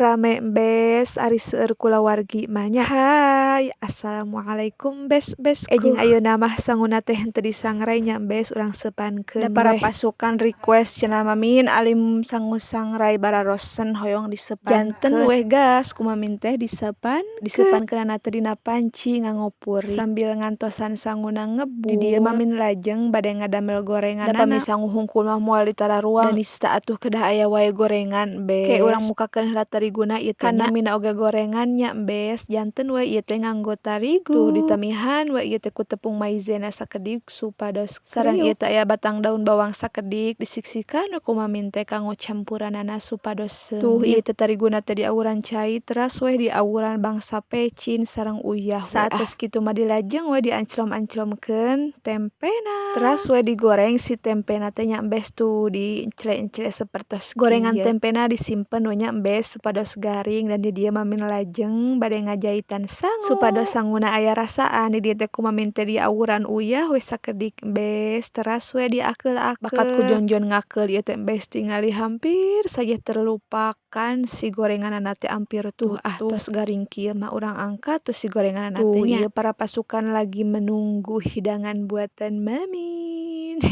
Rame, Bes, ari seueur kulawargi mah nya. Hai, assalamualaikum bes bes. Jeung ayeuna mah sanguna teh henteu disangrai nya, Bes, urang seupankeun. Da para pasukan request cenah, "Mamin, alim sangu sangrai bararosen hoyong diseupankeun." Janten weh gas ku Mamin teh diseupan. Diseupankeunana teh dina panci nganggo puri sambil ngantosan sanguna ngebul. Di dieu Mamin lajeng bade ngadamel gorengan. Da pami sangu hungkul mah moal ditararuang da nista atuh, kedah aya wae gorengan, Bes. Ke urang mukakeun heula tariguna ieu teh nya, namina oge gorengan nya, Bes. Janten we ieu teh nganggo tarigu. Tuh, ditamihan we ieu teh ku tepung maizena sakedik supados sareng ieu teh aya batang daun bawang sakedik, disiksikan we ku Mamin teh kanggo campuranana supados. Tuh, ieu teh tariguna teh diawuran cai, teras weh diawuran bangsa pecin sareng uyah. Saatos kitu mah dilajeng we dianclom-anclomkeun tempena, teras we digoreng si tempena teh nya, Bes. Tuh, di encle-encle sapertos gorengan tempena disimpen we nya, Bes, supados garing. Dan di dieu Mamin lajeng bade ngajaitan sangu supados sanguna aya rasaan. Di dieu teh ku Mamin teh diawuran uyah we sakedik, Bes, teras we diakeul-akeul. Bakat ku Jonjon ngakeul ieu teh, Bes, tingali hampir saja terlupakan si gorenganana teh ampir. Tuh ah, tos garing kieu mah urang angkat tuh si gorenganana teh nya. Ieu para pasukan lagi menunggu hidangan buatan Mamin.